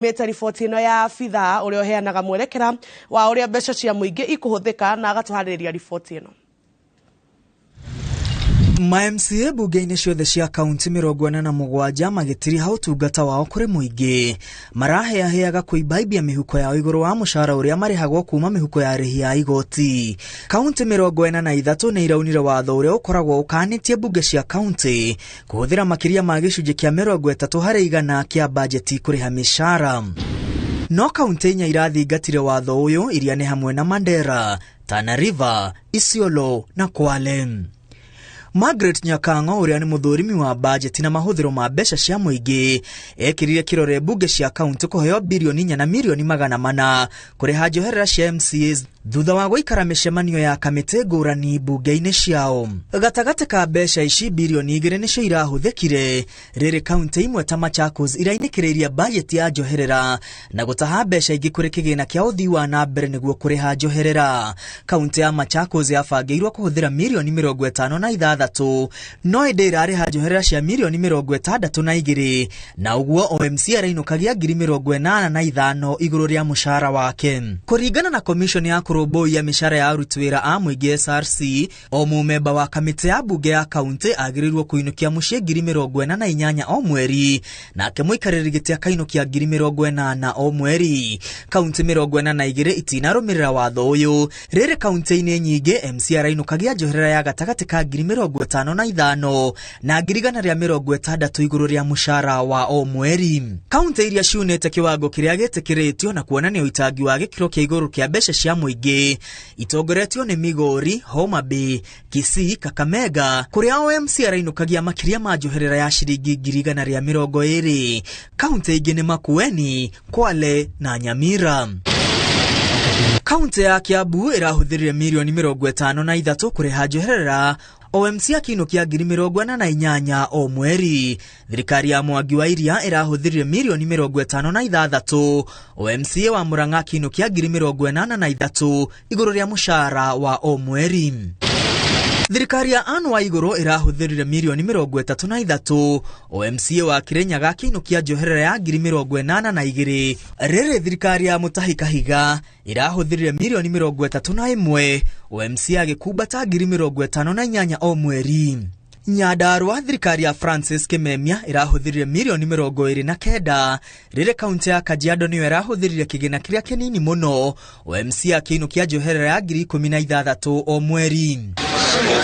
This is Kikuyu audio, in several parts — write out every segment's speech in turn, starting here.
Mĩte riboti ĩno ya abithaa ũrĩa ũheanaga mwerekera wa ũrĩa mbeca cia mũingĩ ikũhũthĩka na agatũharĩrĩria riboti ĩno. Ma MCA bunge-inĩ ciothe cia kaunti 47 magĩtiriha ũtungata wao kũrĩ mũingĩ, maraheaheaga kũimbaimbia mĩhuko yao igũrũ wa mũcara ũrĩa marĩhagwo kuma mĩhuko ya arĩhi a igoti. Kaunti 43 nĩ iraunire watho ũrĩa ũkoragwo ũkanĩtie bunge cia kaunti kũhũthĩra makĩria ma gĩcunjĩ kĩa 30% kĩa bajeti kũrĩha mĩcara. No kaunti 4 irathingatire watho ũyũ iria nĩ hamwe na Mandera, Tana River, Isiolo na Kwale. Margaret Nyakango ũrĩa nĩ mũthũrimi wa bajeti na mahũthĩro ma mbeca cia mũingĩ ekĩrire kĩrore bunge cia kaunti kũheo birioni 4 na mirioni 400 kũrĩha njoherera cia MCAs thutha wa gũikara mĩcemanio ya kamĩtĩ ngũrani bunge-inĩ ciao. Gatagatĩ ka mbeca ici birioni 2 nĩcio irahũthĩkire rĩrĩ kaunti imwe ta Machakos irainĩkĩrĩirie bajeti ya njoherera na gũtaha mbeca ingĩ kũrĩ kĩgĩna kĩa ũthii wa na mbere nĩguo kũrĩha njoherera. Kaunti ya Machakos yabangĩirwo kũhũthĩra mirioni 56 no ĩndĩ ĩrarĩha njoherera cia mirioni 62 na ũguo OMC arainũkagia ngiri 85 igũrũ rĩa mũcara wake. Kũringana na commission ya kũrũmbũiya mĩcara ya aruti wĩra a mũingĩ SRC, o mũmemba wa kamĩtĩ ya bunge ya kaunti agĩrĩirwo kũinũkia mũciĩ ngiri 48 o mweri, nake mũikarĩri gĩtĩ akainũkia ngiri 80 o mweri. Kaunti 42 itinarũmĩrĩra watho ũyũ. Rĩrĩ kaunti-inĩ nyingĩ MC arainũkagia njoherera ya gatagatĩ ka ngiri 55 na ngiri 160 igũrũ rĩa mũcara wa o mweri. Kaunti iria ciunĩte kĩwango kĩrĩa gĩtĩkĩrĩtio na kuonania ũitangi wa gĩkĩro kĩa igũrũ kĩa mbeca cia mũingĩ itongoretio nĩ Migori, Homa Bay, Kisii, Kakamega kũrĩa OMC arainũkagia makĩria ma njoherera ya ciringi ngiri 120. Kaunti ingĩ nĩ Makueni, Kwale na Nyamira. Kaunti ya Kiambu ĩrahũthĩrire mirioni 53 kũrĩha njoherera OMC akĩinũkia ngiri 48 o mweri. Thirikari ya Mwangi wa Iria ĩrahũthĩrire mirioni 56 OMC wa Murang'a akĩinũkia ngiri 83 igũrũ rĩa mũcara wa o mweri. Thirikari ya Anne Waigũrũ ĩrahũthĩrire mirioni 33 OMC wa Kirinyaga akĩinũkia njoherera ya ngiri 82. Rĩrĩ thirikari ya Mutahi Kahiga ĩrahũthĩrire mirioni 31 OMC agĩkumbata ngiri 58 o mweri. Nyandarua thirikari ya Francis Kimemia ĩrahũthĩrire mirioni 29 rĩrĩ kaunti ya Kajiado nĩyo ĩrahũthĩrire kĩgĩna kĩrĩa kĩnini mũno OMC akĩinũkia njoherera ya ngiri 16 o mweri.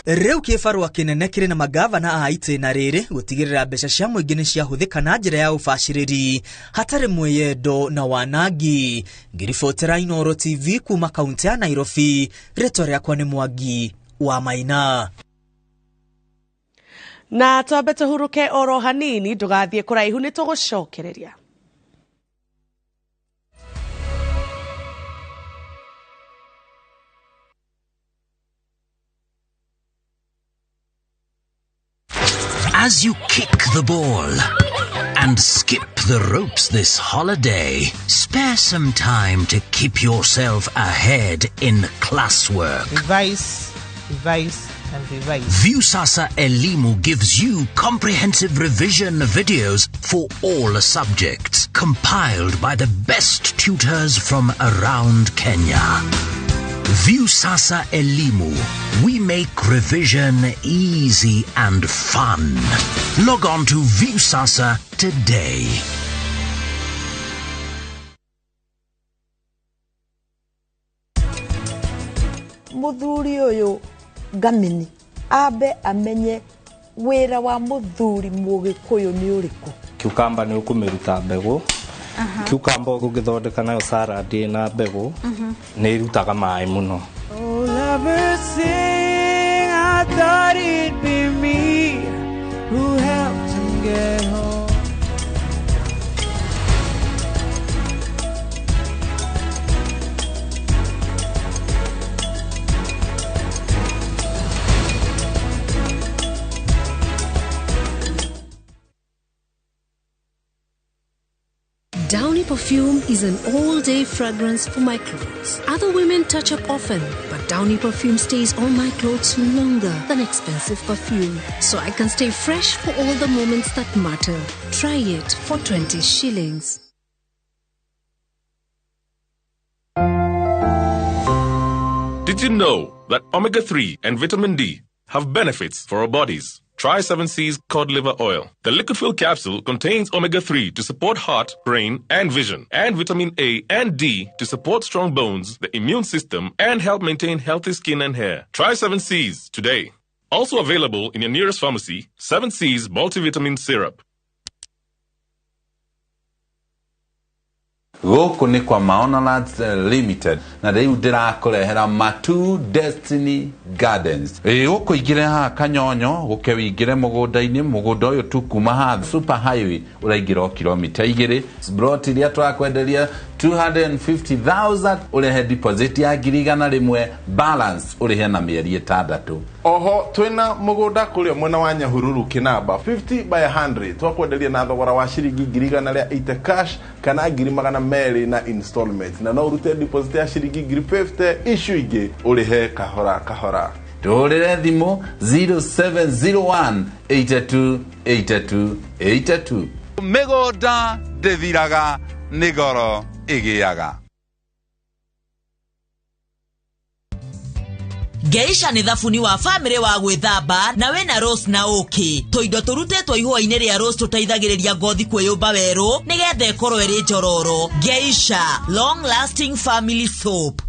Rĩu kĩbarũa kĩnene kĩrĩ na magavana a itĩna rĩrĩ gũtigĩrĩra mbeca cia mũingĩ nĩ ciahũthĩka na njĩra ya ũbacĩrĩri hatarĩ mwĩyendo na wanangi. Ngĩribotera Inooro TV kuma kaunti ya Nairobi, rĩtwa rĩakwa nĩ Mwangi wa Maina. Na twambe tũhurũke oro hanini, ndũgathiĩ kũraihu nĩ tũgũcokereria. As you kick the ball and skip the ropes this holiday, spare some time to keep yourself ahead in classwork. Revise, revise, and revise. Viusasa Elimu gives you comprehensive revision videos for all subjects, compiled by the best tutors from around Kenya. Viusasa Elimu. We make revision easy and fun. Log on to Viusasa today. Muthuri uyu Ngamini ambe amenye wira wa muthuri mugikuyu ni uriku. Cucumber ni ukumiruta mbegu. Cucumber ũngĩthondeka nayo salad ĩna mbegũ nĩ ĩrutaga maĩ mũno. Oh, lovers sing, I thought it'd be me who helped him get home. Downy perfume is an all-day fragrance for my clothes. Other women touch up often, but Downy perfume stays on my clothes longer than expensive perfume, so I can stay fresh for all the moments that matter. Try it for 20 shillings. Did you know that omega 3 and vitamin D have benefits for our bodies? Try 7C's cod liver oil. The liquid fill capsule contains omega 3 to support heart, brain, and vision, and vitamin A and D to support strong bones, the immune system, and help maintain healthy skin and hair. Try 7C's today. Also available in your nearest pharmacy, 7C's multivitamin syrup. Gũkũ nĩ kwa Maono Lands Limited, na rĩu ndĩrakũrehera Matu Destiny Gardens. Ĩ gũkũ ingĩre haha Kanyonyo, gũke wĩingĩre mũgũnda-inĩ, mũgũnda ũyũ tu kuma haha super highway ũraingĩra o kilomita 2. Plot iria tũrakwenderia 250,000, ũrehe deposit ya 100,000, balance ũrĩhe na mĩeri 6. Oho twina mugunda kuria mwena wa Nyahururu Kinamba 50 by 100, twakwenderia na thogora wa ciringi 180,000 cash kana 200,000 na installment, na no urute deposit ya ciringi 50,000, icio ingĩ ũrĩhe kahora kahora. Tũhũrĩre thimũ 0701 82 82 82. Mĩgũnda ndĩthiraga, nĩ goro ĩgĩaga. Geisha nĩ thabuni wa famĩlĩ wa gwĩthamba na wĩna rose na ũkĩ. Tũindo tũrutĩtwo ihũa-inĩ rĩa rose tũteithagĩrĩria ngothi kwĩyũmba werũ nĩgetha ĩkorwo ĩrĩ njororo. Geisha long lasting family soap.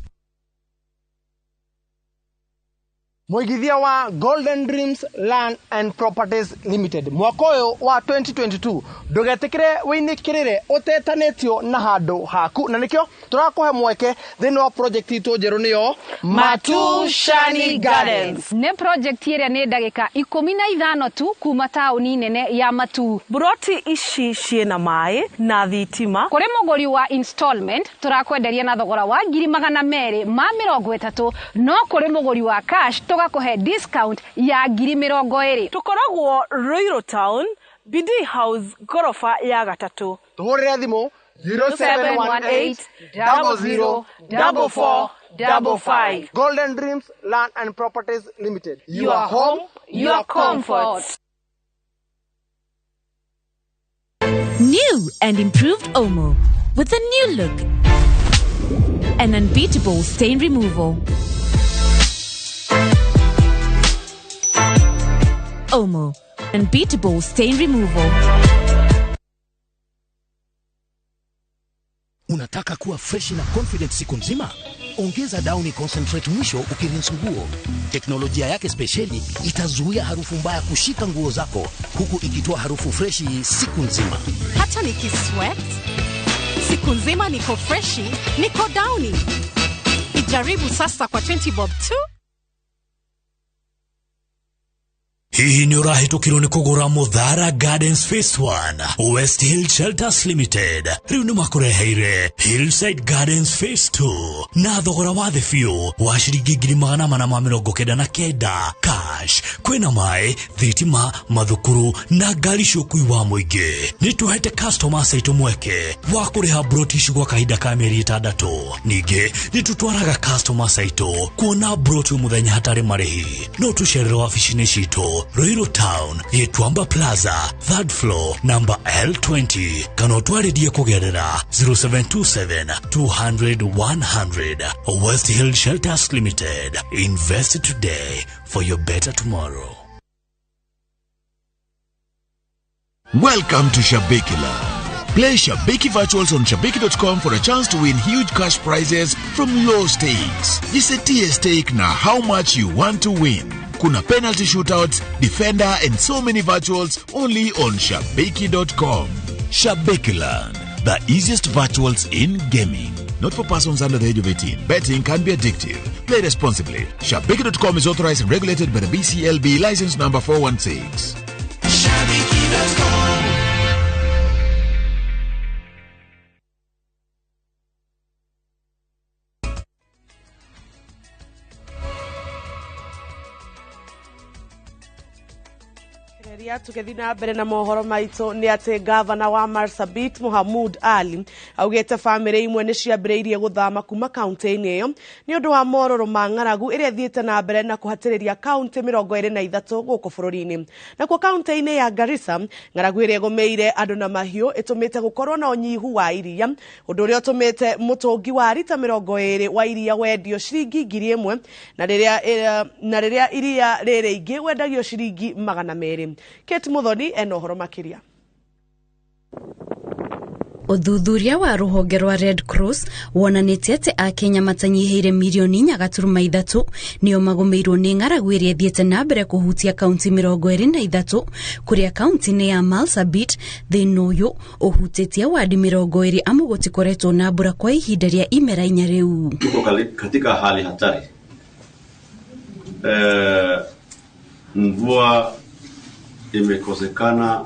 Mũigithia wa Golden Dreams Land and Properties Limited, mwaka ũyũ wa 2022 ndũgetĩkĩre wĩinĩkĩrĩre ũtetanĩtio na handũ haku, na nĩkĩo tũrakũhe mweke thĩinĩ wa project itũ njerũ, nĩyo Matu Shani Gardens. Nĩ project ĩrĩa nĩ ndagĩka 15 tu kuma taũni nene ya Matu. Buroti ici ciĩna maĩ na thitima. Kũrĩ mũgũri wa installment tũrakwenderia na thogora wa 230,000, no kũrĩ mũgũri wa cash tũgakũhe discount ya 20,000. Tũkoragwo Ruiru Town, BD House, ngoroba ya gatatũ. Tũhũrĩre thimũ 0718 00 44 55. Golden Dreams Land and Properties Limited. Your home, your comfort. New and improved Omo with a new look and unbeatable stain removal. Omo, unbeatable stain removal. Unataka kuwa fresh na confident siku nzima? Ongeza Downy Concentrate mwisho ukirinse nguo. Teknolojia yake spesheli itazuia harufu mbaya kushika nguo zako, huku ikitoa harufu freshi siku nzima. Hata nikisweat siku nzima niko freshi, niko Downy. Ijaribu sasa kwa 20 bob tu. Hihi nĩ ũrahĩtũkĩrwo nĩ kũgũra Muthara Gardens Phase 1? West Hill Shelters Limited rĩu nĩ makũreheire Hillside Gardens Phase 2 na thogora wa thĩ biũ wa ciringi 499,000 cash. Kwĩna maĩ, thitima, mathukuru na ngari cia ũkui wa mũingĩ. Nĩ tũhete customers aitũ mweke wa kũrĩha broti ici gwa kahinda ka mĩeri 6. Ningĩ nĩ tũtwaraga customers aitũ kuona broti mũthenya hatarĩ marĩhi. No tũcerere wabici-inĩ citũ Ruiru Town, Gĩtuamba Plaza, 3rd floor, number L20, kana ũtwarĩrie kũgerera 0727 200 100. West Hill Shelters Limited. Invest today for your better tomorrow. Welcome to Shabiki Land. Play Shabiki Virtuals on Shabiki.com for a chance to win huge cash prizes from low stakes. Jisetie stake na how much you want to win. Kuna penalty shootouts, defender and so many virtuals only on Shabiki.com. Shabiki Land, the easiest virtuals in gaming. Not for persons under the age of 18. Betting can be addictive. Play responsibly. Shabiki.com is authorized and regulated by the BCLB license number 416. Shabiki.com. Ria tũgĩthiĩ na mbere na mohoro maitũ nĩ atĩ gavana wa Marsabit Mohamud Ali augĩte bamĩrĩ imwe nĩ ciambĩrĩirie gũthama kuma kaunti-inĩ ĩyo nĩ ũndũ wa morũrũ ma ng'aragu ĩrĩa ĩthiĩte na mbere na kũhatĩrĩria kaunti 23 gũkũ bũrũri-inĩ. Nakuo kaunti-inĩ ya Garissa ng'aragu ĩrĩa ĩgũmĩire andũ na mahiũ ĩtũmĩte gũkorwo na ũnyihu wa iria, ũndũ ũrĩa ũtũmĩte mũtũngi wa rita 20 wa iria wendio ciringi 1000 na rĩrĩa iria rĩrĩ ingĩ wendagio ciringi 200. Kate Muthoni ena ũhoro makĩria. Ũthuthuria wa rũhonge rwa Red Cross wonanĩtie atĩ akenya matanyihĩire mirioni 4.3 nĩo magũmĩirwo nĩ ng'aragu ĩrĩa ĩthiĩte na mbere kũhutia kaunti 23 kũrĩa kaunti-inĩ ya Marsabit thĩna ũyũ ũhutĩtie wadi 20 amu gũtikoretwo na mbura kwa ihinda rĩa imera inya rĩu. Tuko katika hali hatari. Mvua imekosekana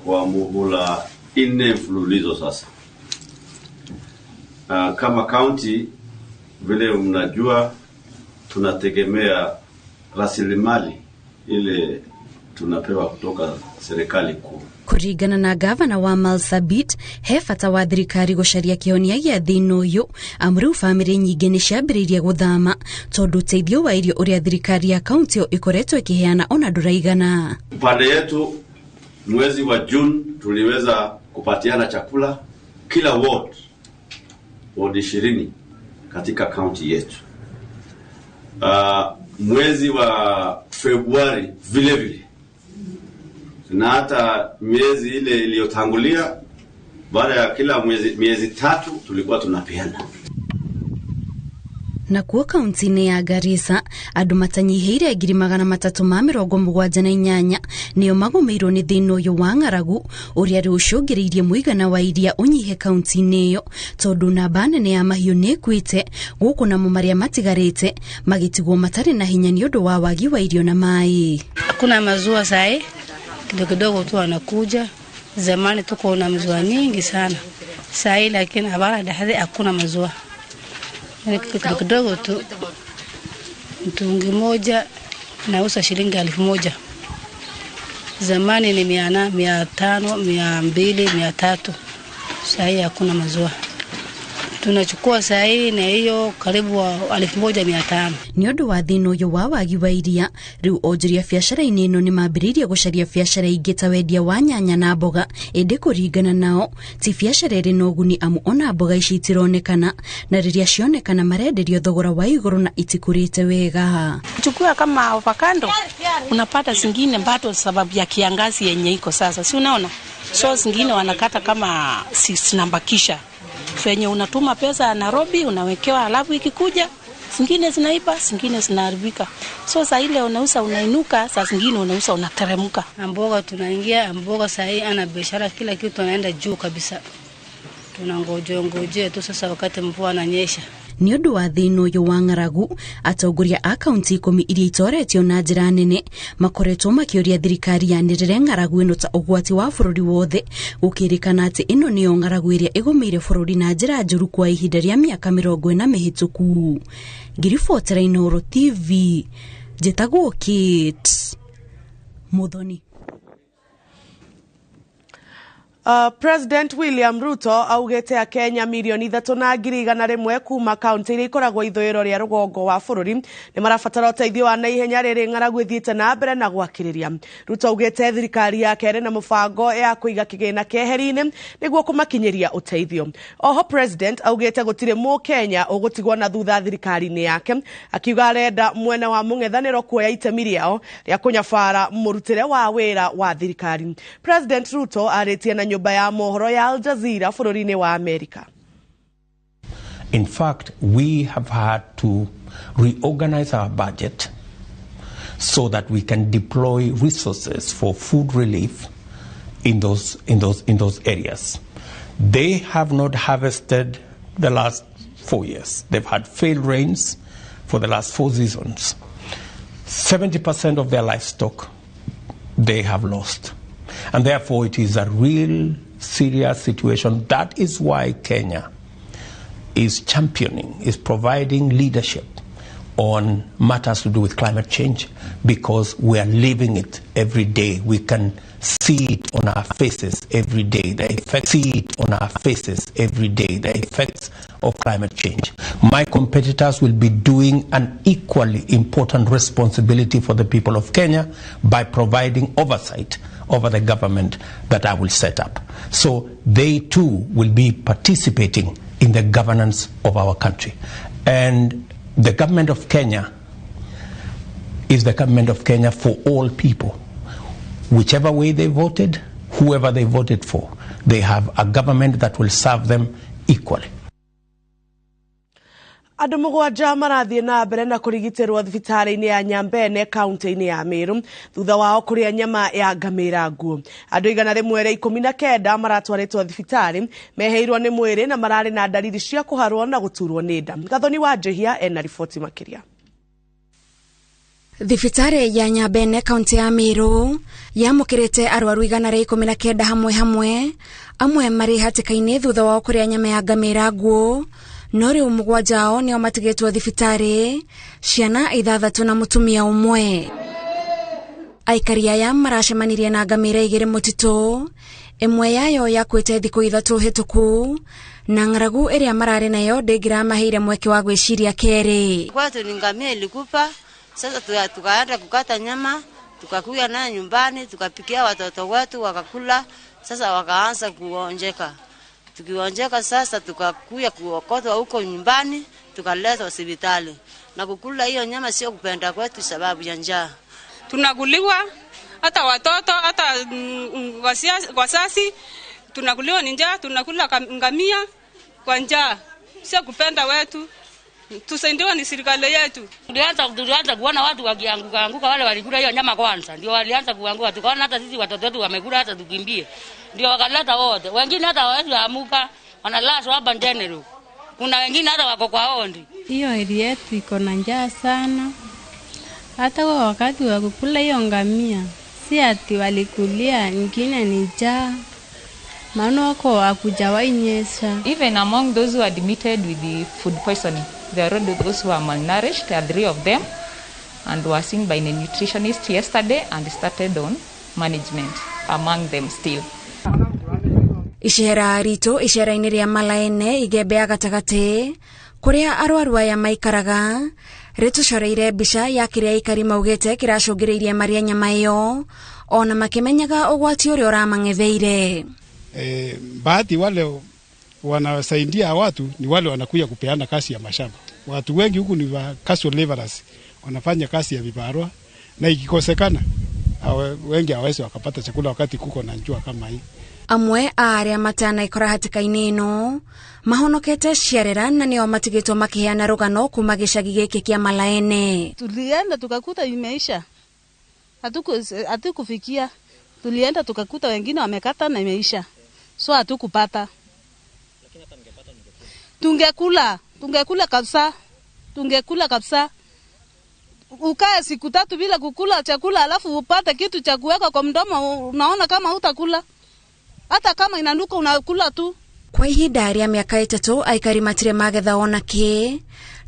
kwa muhula 4 mfululizo sasa. Kama county vile mnajua tunategemea rasilimali ile tunapewa kutoka serikali kuu. Kũringana na gavana wa Marsabit, he bata wa thirikari gũcaria kĩhonia gĩa thĩna ũyũ amu rĩu bamĩrĩ nyingĩ nĩ ciambĩrĩirie gũthama tondũ ũteithio wa irio ũrĩa thirikari ya kaunti ĩyo ĩkoretwo ĩkĩheana ona ndũraigana. Upande yetu mwezi wa June tuliweza kupatiana chakula kila ward 20 katika kaunti yetu. Mwezi wa Februari vile vile, na hata miezi ile iliyotangulia, baada ya kila miezi 3 tulikuwa tunapeana. Nakuo kaunti-inĩ ya Garissa andũ matanyihĩire 378 nĩo magũmĩirwo nĩ thĩna ũyũ wa ng'aragu ũrĩa rĩu ũcũngĩrĩirie mũigana wa iria ũnyihe kaunti-inĩ ĩyo tondũ namba nene ya mahiũ nĩ ĩkuĩte gũkũ namo marĩa matigarĩte magĩtigwo matarĩ na hinya nĩ ũndũ wa wagi wa irio na maĩ. Hakuna mazua sahi, kidogo kidogo tu wanakuja. Zamani tuko na mzua nyingi sana sahi, lakini habara dahadi hakuna mazua. Kidogo kidogo tu, mtungi moja nauza shilingi 1000. Zamani ni 400, 500, 200, 300. Sahi hakuna mazua. Tunachukua sahi na hiyo karibu 1500. Nĩ ũndũ wa thĩna ũyũ wa wagi wa iria rĩu onjoria biacara-inĩ ĩno nĩ mambĩrĩirie gũcaria biacara ingĩ ta wendia wa nyanya na mboga, ĩndĩ kũringana nao ti biacara ĩrĩ na ũguni amu ona mboga ici itironekana na rĩrĩa cionekana marenderio thogora wa igũrũ na itikũrĩte wega. Chukua kama avocado unapata zingine bado sababu ya kiangazi yenye iko sasa, si unaona? So zingine wanakata kama zinambakisha fenye unatuma pesa Nairobi unawekewa, alafu ikikuja zingine zinaiba, zingine zinaharibika. So saa ile unauza unainuka, saa zingine unauza unateremka. Mboga tunaingia mboga saa hii ana biashara kila kitu anaenda juu kabisa. Tunangoje tu sasa wakati mvua ananyesha. Nĩ ũndũ wa thĩna ũyũ wa ng'aragu atongoria a kaunti 10 iria itoretio na njĩra nene makoretwo makĩũria thirikari yanĩrĩre ng'aragu ĩno ta ũgwati wa bũrũri wothe, gũkĩrĩkana atĩ ĩno nĩyo ng'aragu ĩrĩa ĩgũmĩire bũrũri na njĩra njũru kwa ihinda rĩa mĩaka 40 mĩhĩtũku. Ngiribotera Inooro TV, njĩtagwo Kate Muthoni. President William Ruto augĩte akenya mirioni 3,100 kuma kaunti iria ikoragwo ithũĩro rĩa rũgongo wa bũrũri nĩ marabatara ũteithio wa naihenya rĩrĩ ng'aragu ĩthiĩte na mbere na gwakĩrĩria. Ruto augĩte thirikari yake ĩrĩ na mũbango ya kũiga kĩgĩna keheri-inĩ nĩguo kũmakinyĩria ũteithio. Oho President augĩte gũtirĩ mũkenya ũgũtigwo na thutha thirikari-inĩ yake, akiuga arenda mwena wa mũng'ethanĩro kuoya itemi rĩao rĩa kũnyabara mũrutĩre wa wĩra wa thirikari. President Ruto arĩtie na nyũmba ya mohoro ya Al Jazeera bũrũri-inĩ wa Amerika. In fact, we have had to reorganize our budget so that we can deploy resources for food relief in those areas. They have not harvested the last 4 years. They've had failed rains for the last 4 seasons. 70% of their livestock they have lost. And therefore, it is a real serious situation. That is why Kenya is championing, is providing leadership on matters to do with climate change, because we are living it every day. We can see it on our faces every day, the effects, see it on our faces every day, the effects of climate change. My competitors will be doing an equally important responsibility for the people of Kenya by providing oversight over the government that I will set up. So they too will be participating in the governance of our country. And the government of Kenya is the government of Kenya for all people. Whichever way they voted, whoever they voted for, they have a government that will serve them equally. Andũ 7 marathiĩ na mbere na kũrigitĩrwo thibitarĩ-inĩ ya Nyambene kaunti-inĩ ya Meru thutha wao kũrĩa nyama ya ngamĩra nguũ. Andũ 119 maratwarĩtwo thibitarĩ meheirwo nĩ mwĩrĩ na mararĩ na ndariri cia kũharwo na gũturwo nĩ nda. Gathoni wa Njehia ena riboti makĩria. Thibitarĩ ya Nyambene kaunti ya Meru yamũkĩrĩte arwaru 119 hamwe hamwe, amwe marĩ hatĩka-inĩ thutha wao kũrĩa nyama ya ngamĩra nguũ. No rĩu 7 ao nĩo matigĩtwo thibitarĩ, ciana 6 na mũtumia ũmwe. Aikari aya maracemanirie na ngamĩra 2 mũtitũ, ĩmwe yayo yakuĩte thikũ 3 hĩtũku, na ng'aragu ĩrĩa mararĩ nayo ndĩngĩramaheire mweke wa gwĩciria kerĩ. Kwetu ni ngamia ilikufa, sasa tukaenda kukata nyama, tukakuya nayo nyumbani, tukapikia watoto wetu wakakula, sasa wakaanza kuonjeka. Tukionjeka sasa tukakuya kuokotwa huko nyumbani, tukaletwa hospitali. Na kukula hiyo nyama sio kupenda kwetu sababu ya njaa. Tunakuliwa hata watoto hata wasasi, tunakuliwa ni njaa, tunakula ngamia kwa njaa. Sio kupenda wetu. Tusaidiwe ni serikali yetu. Tulianza kuona watu wakianguka anguka, wale walikula hiyo nyama kwanza ndio walianza kuanguka. Tukaona hata sisi watoto wetu wamekula, hata tukimbie. Ndio wakaleta wote. Wengine hata hawawezi amuka, wanalazwa hapa general. Kuna wengine hata wako kwa ondi. Hiyo area yetu iko na njaa sana. Hata kwa wakati wa kukula hiyo ngamia, si ati walikulia, nyingine ni njaa. Maana wako hakujawahi nyesha. Even among those who admitted with the food poisoning, there are those who are malnourished, there are 3 of them, and were seen by a nutritionist yesterday and started on management among them still. Icera ritũ icera-inĩ rĩa Malaene Igembe ya gatagatĩ kũrĩa arwaru aya maikaraga rĩtũcoreire mbica ya kĩrĩa aikari maugĩte kĩracũngĩrĩirie marĩa nyama ĩyo ona makĩmenyaga ũgwati ũrĩa ũramang'etheire. Baadhi wale wanasaidia watu ni wale wanakuja kupeana kazi ya mashamba. Watu wengi huku ni wa casual laborers, wanafanya kazi ya vibarua, na ikikosekana wengi hawawezi wakapata chakula wakati kuko na njua kama hii. Amwe a arĩa matanaikora hatĩka-inĩ ĩno mahonokete ciarera na nĩo matigĩtwo makĩheana rũgano kuma gĩcagi gĩkĩ kĩa Malaene. Tulienda tukakuta imeisha, hatukufikia. Tulienda tukakuta wengine wamekata na imeisha, so hatukupata. Tungekula, tungekula kabisa, tungekula kabisa. Ukae siku 3 bila kukula chakula alafu upate kitu cha kuweka kwa mdomo, unaona kama hutakula. Hata kama inanuka unakula tu. Kwa ihinda rĩa mĩaka 3 aikari matirĩ magetha ona kĩ,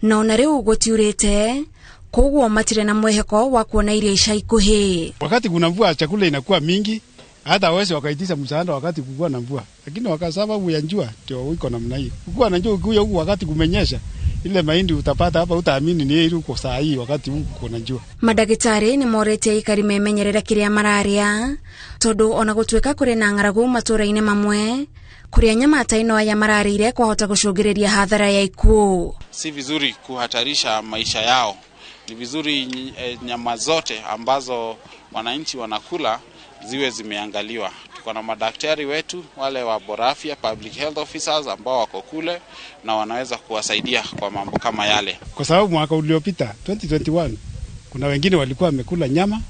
na ona rĩu gũtiurĩte, koguo matirĩ na mwĩhoko wa kuona irio ica ikuhĩ. Wakati kuna mvua chakula inakuwa mingi, hata hawezi wakaitisha msaada wakati kukuwa na mvua. Lakini kwa sababu ya njua ndio iko namna hiyo. Kukuwa na njua ukikuja huku wakati kumenyesha, ile mahindi utapata hapa utaamini ni ile uko saa hii wakati huku kuna njua. Madagitari ni morete aikari memenyerera kiria mararia tondu ona gutuika kuri na ng'aragu matura-ini mamwe kuria nyama ta ino aya mararire kwahota gucungiriria hathara ya ikuũ. Si vizuri kuhatarisha maisha yao. Ni vizuri nyama zote ambazo wananchi wanakula ziwe zimeangaliwa. Tuko na madaktari wetu wale wa Borafia, public health officers ambao wako kule na wanaweza kuwasaidia kwa mambo kama yale. Kwa sababu mwaka uliopita 2021 kuna wengine walikuwa wamekula nyama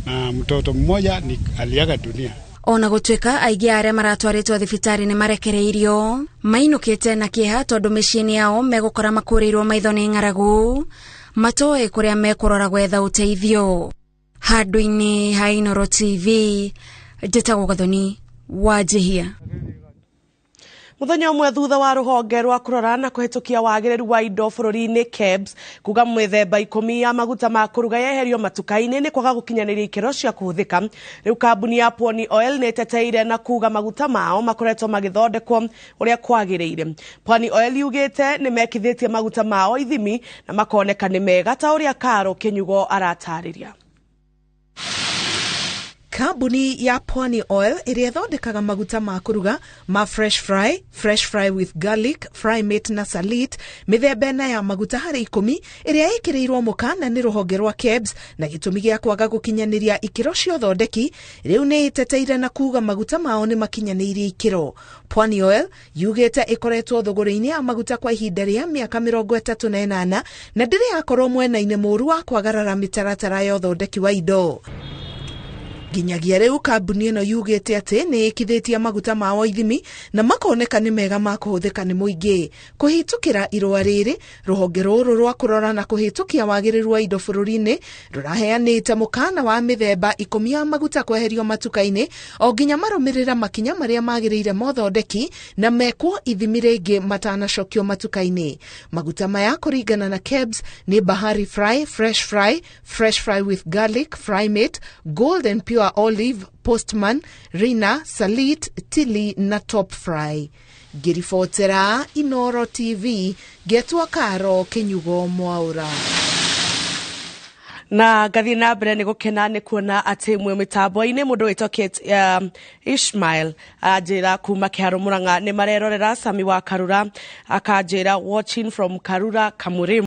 na mtoto mmoja ni aliaga dunia. Ona gutuika aingi aria maratwaritwo thibitari ni marekereirio mainukite na kieha tondu miciini yao megukora makurirwo maitho ni ng'aragu matoe kuria mekurora gwetha uteithio. Handu-inĩ ha Inooro TV, njĩtagwo Gathoni wa Njihia. Muthenya ũmwe thutha wa rũhonge rwa kũrora na kũhĩtũkia wagĩrĩru wa indo bũrũri-inĩ KEBS kuga mĩthemba 10 ya maguta ma kũruga yeherio matuka-inĩ nĩ kwaga gũkinyanĩria ikĩro cia kũhũthĩka. Rĩu kambuni ya Pwani Oil nĩ ĩteteire na kuga maguta mao makoretwo magĩthondekwo ũrĩa kwagĩrĩire. Pwani Oil yugĩte nĩ mekithĩtie maguta mao ithimi na makoneka nĩ mega ta ũrĩa Karo Kĩnyugo aratarĩria. Kambuni ya Pwani Oil ĩrĩa ĩthondekaga maguta ma kũruga ma Fresh Fry, Fresh Fry with Garlic, Fry Mate na Salit, mĩthemba ĩna ya maguta harĩ 10 ĩrĩa ĩkĩrĩirwo mũkana nĩ rũhonge rwa KEBS na gĩtũmi gĩa kwaga gũkinyanĩria ikĩro cia ũthondeki, rĩu nĩ ĩteteire na kuga maguta mao nĩ makinyanĩirie ikĩro. Pwani Oil yugĩte ĩkoretwo thũgũrĩ-inĩ ya maguta kwa ihinda rĩa mĩaka 38 na ndĩrĩ yakorwo mwena-inĩ mũũru wa kwagarara mĩtaratara ya ũthondeki wa indo. Nginyagia rĩu kambuni ĩno yugĩte atĩ nĩ ĩkithĩtie maguta mao ithimi na makoneka nĩ mega ma kũhũthĩka nĩ mũingĩ. Kũhĩtũkĩra irũa rĩrĩ, rũhonge rũrũ rwa kũrora na kũhĩtũkia wagĩrĩru wa indo bũrũri-inĩ rũraheanĩte mũkana wa mĩthemba 10 ya maguta kweherio matuka-inĩ o nginya marũmĩrĩra makinya marĩa magĩrĩire ma ũthondeki na mekwo ithimi rĩngĩ matanacokio matuka-inĩ. Maguta maya kũringana na KEBS nĩ Bahari Fry, Fresh Fry, Fresh Fry with Garlic, Fry Mate, Golden Pure Olive, Postman, Rina, Salit, Tilly na Top Fry. Ngĩribotera Inoro TV, ngetwo Karo Kĩnyugo Mwaura. Na ngathi na mbere nĩ gũkena nĩ kuona atĩ mwe mĩtambo-inĩ mũndũ wĩtwo Kate Ishmael anjĩra kuma Kĩharũ Mũrang'a nĩ marerorera Sami wa Karura akanjĩra watching from Karura Kamurimu.